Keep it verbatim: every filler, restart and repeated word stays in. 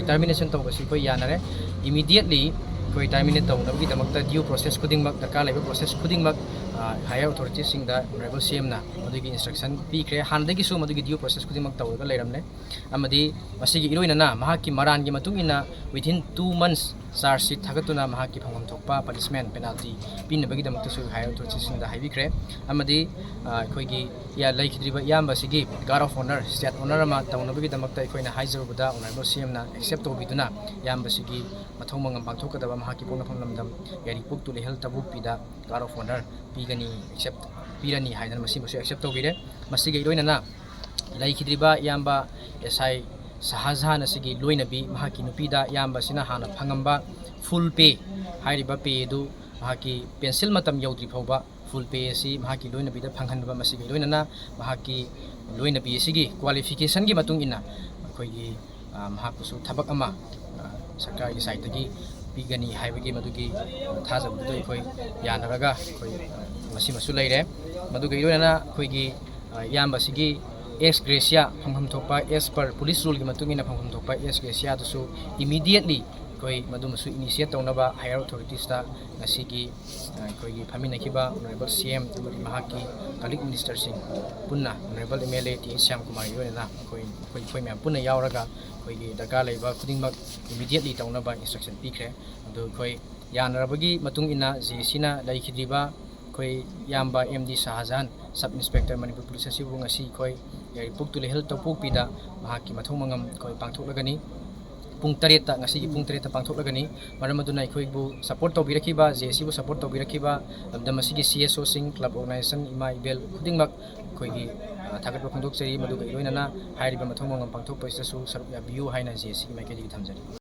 Termination ꯇꯧꯕꯁꯤ ꯑꯩꯈꯣꯏ ꯌꯥꯅꯔꯦ꯫ Immediately ꯑꯩꯈꯣꯏ terminate ꯇꯧꯅꯕꯒꯤꯗꯃꯛꯇ due process ꯈꯨꯗꯤꯡꯃꯛ, ꯗꯔꯀꯥꯔ ꯂꯩꯕ process ꯈꯨꯗꯤꯡꯃꯛ, ꯑ, higher authorityꯁꯤꯡꯗ Honorable CMꯅ ꯑꯗꯨꯒꯤ instruction ꯄꯤꯈ꯭ꯔꯦ꯫ ꯍꯥꯟꯅꯗꯒꯤꯁꯨ ꯃꯗꯨꯒꯤ due process ꯈꯨꯗꯤꯡꯃꯛ ꯇꯧꯔꯒ ꯂꯩꯔꯝꯂꯦ꯫ ꯑꯃꯗꯤ ꯃꯁꯤꯒꯤ ꯏꯔꯣꯏꯅꯅ ꯃꯍꯥꯛꯀꯤ ꯃꯔꯥꯟꯒꯤ ꯃꯇꯨꯡ ꯏꯟꯅ within two months charge sheet ꯊꯥꯒꯠꯇꯨꯅ ꯃꯍꯥꯛꯀꯤ ꯐꯪꯐꯝ ꯊꯣꯛꯄ punishment, penalty ꯄꯤꯅꯕꯒꯤꯗꯃꯛꯇꯁꯨ higher authorityꯁꯤꯡꯗ ꯍꯥꯏꯕꯤꯈ꯭ꯔꯦ꯫ ꯑꯃꯗꯤ, ꯑ, ꯑꯩꯈꯣꯏꯒꯤ ꯏꯌꯥ-, ꯂꯩꯈꯤꯗ꯭ꯔꯤꯕ ꯏꯌꯥꯝꯕ ꯑꯁꯤꯒꯤ guard of honour, state honour ꯑꯃ ꯇꯧꯅꯕꯒꯤꯗꯃꯛꯇ ꯑꯩꯈꯣꯏꯅ ꯍꯥꯏꯖꯔꯨꯕꯗ Honourable CMꯅ accept ꯇꯧꯕꯤꯗꯨꯅ ꯏꯌꯥꯝꯕꯁꯤꯒꯤ ꯃꯊꯧ ꯃꯉꯝ ꯄꯥꯡꯊꯣꯛꯀꯗꯕ ꯃꯍꯥꯛꯀꯤ ꯄꯣꯛꯅꯐꯝ ꯂꯝꯗꯝ ꯌꯥꯏꯔꯤꯄꯣꯛ ꯇꯨꯂꯤꯍꯜ ꯇꯕꯣꯛꯄꯤꯗ guard of honour ꯄꯤꯒꯅꯤ, accept ꯄꯤꯔꯅꯤ ꯍꯥꯏꯗꯅ ꯃꯁꯤꯃꯁꯨ accept ꯇꯧꯕꯤꯔꯦ꯫ ꯃꯁꯤꯒ ꯏꯔꯣꯏꯅꯅ ꯂꯩꯈꯤꯗ꯭ꯔꯤꯕ ꯏꯌꯥꯝꯕ S I ꯁꯍꯥꯖꯍꯥꯟ ꯑꯁꯤꯒꯤ ꯂꯣꯏꯅꯕꯤ ꯃꯍꯥꯛꯀꯤ ꯅꯨꯄꯤꯗ ꯏꯌꯥꯝꯕ ꯑꯁꯤꯅ ꯍꯥꯟꯅ ꯐꯪꯉꯝꯕ full pay, ꯍꯥꯏꯔꯤꯕ pay ꯑꯗꯨ ꯃꯍꯥꯛꯀꯤ pension ꯃꯇꯝ ꯌꯧꯗ꯭ꯔꯤ ꯐꯥꯎꯕ full pay ꯑꯁꯤ ꯃꯍꯥꯛꯀꯤ ꯂꯣꯏꯅꯕꯤꯗ ꯐꯪꯍꯟꯕ, ꯃꯁꯤꯒ ꯂꯣꯏꯅꯅ ꯃꯍꯥꯛꯀꯤ ꯂꯣꯏꯅꯕꯤ ꯑꯁꯤꯒꯤ qualificationꯒꯤ ꯃꯇꯨꯡ ꯏꯟꯅ ꯑꯩꯈꯣꯏꯒꯤ, ꯑ, ꯃꯍꯥꯛꯄꯨꯁꯨ ꯊꯕꯛ ꯑꯃ, ꯑ, ꯁꯔꯀꯥꯔꯒꯤ sideꯇꯒꯤ ꯄꯤꯒꯅꯤ ꯍꯥꯏꯕꯒꯤ ꯃꯗꯨꯒꯤ, ꯑ, ꯊꯥꯖꯕꯗꯨꯗ ꯑꯩꯈꯣꯏ ꯌꯥꯅꯔꯒ ꯑꯩꯈꯣꯏ, ꯑ, ꯃꯁꯤꯃꯁꯨ ꯂꯩꯔꯦ꯫ ꯃꯗꯨꯒ ꯂꯣꯏꯅꯅ ꯑꯩꯈꯣꯏꯒꯤ, ꯑ, ꯏꯌꯥꯝꯕꯁꯤꯒꯤ ex gratia ꯐꯪꯐꯝ ꯊꯣꯛꯄ, as per police ruleꯒꯤ ꯃꯇꯨꯡ ꯏꯟꯅ ꯐꯪꯐꯝ ꯊꯣꯛꯄ ex gratiaꯗꯨꯁꯨ immediately ꯑꯩꯈꯣꯏ ꯃꯗꯨꯃꯁꯨ initiate ꯇꯧꯅꯕ higher authoritiesꯇ ꯉꯁꯤꯒꯤ, ꯑ, ꯑꯩꯈꯣꯏꯒꯤ ꯐꯝꯃꯤꯟꯅꯈꯤꯕ Honourable CM ꯑꯃꯗꯤ ꯃꯍꯥꯛꯀꯤ colleague ministerꯁꯤꯡ ꯄꯨꯟꯅ Honourable MLA T H ꯁ꯭ꯌꯥꯝꯀꯨꯃꯥꯔꯒꯤ ꯑꯣꯏꯅ ꯑꯩꯈꯣꯏ, ꯑꯩꯈꯣꯏ, ꯑꯩꯈꯣꯏ ꯃꯌꯥꯝ ꯄꯨꯟꯅ ꯌꯥꯎꯔꯒ ꯑꯩꯈꯣꯏꯒꯤ ꯗꯔꯀꯥꯔ ꯂꯩꯕ ꯈꯨꯗꯤꯡꯃꯛ immediately ꯇꯧꯅꯕ instruction ꯄꯤꯈ꯭ꯔꯦ꯫ ꯑꯗꯨ ꯑꯩꯈꯣꯏ ꯌꯥꯅꯔꯕꯒꯤ ꯃꯇꯨꯡ ꯏꯟꯅ JACꯅ ꯂꯩꯈꯤꯗ꯭ꯔꯤꯕ ꯑꯩꯈꯣꯏ ꯏꯌꯥꯝꯕ M D Shahjahan, Sub Inspector Manipur Police ꯑꯁꯤꯕꯨ ꯉꯁꯤ ꯑꯩꯈꯣꯏ ꯌꯥꯏꯔꯤꯄꯣꯛ ꯇꯨꯂꯤꯍꯜ ꯇꯧꯄꯣꯛꯄꯤꯗ ꯃꯍꯥꯛꯀꯤ ꯃꯊꯧ ꯃꯉꯝ ꯑꯩꯈꯣꯏ ꯄꯥꯡꯊꯣꯛꯂꯒꯅꯤ꯫ ꯄꯨꯡ ꯇꯔꯦꯠꯇ, ꯉꯁꯤꯒꯤ ꯄꯨꯡ ꯇꯔꯦꯠꯇ ꯄꯥꯡꯊꯣꯛꯂꯒꯅꯤ꯫ ꯃꯔꯝ ꯑꯗꯨꯅ ꯑꯩꯈꯣꯏꯕꯨ support ꯇꯧꯕꯤꯔꯛꯈꯤꯕ, JACꯕꯨ support ꯇꯧꯕꯤꯔꯛꯈꯤꯕ ꯂꯝꯗꯝ ꯑꯁꯤꯒꯤ CSOꯁꯤꯡ, club organization, ꯏꯃꯥ ꯏꯕꯦꯜ ꯈꯨꯗꯤꯡꯃꯛ ꯑꯩꯈꯣꯏꯒꯤ, ꯑ, ꯊꯥꯒꯠꯄ ꯐꯣꯡꯗꯣꯛꯆꯔꯤ꯫ ꯃꯗꯨꯒ ꯂꯣꯏꯅꯅ ꯍꯥꯏꯔꯤꯕ ꯃꯊꯧ ꯃꯉꯝ ꯄꯥꯡꯊꯣꯛꯄ ꯑꯁꯤꯗꯁꯨ ꯁꯔꯨꯛ ꯌꯥꯕꯤꯌꯨ ꯍꯥꯏꯅ JACꯒꯤ ꯃꯥꯏꯀꯩꯗꯒꯤ ꯊꯝꯖꯔꯤ꯫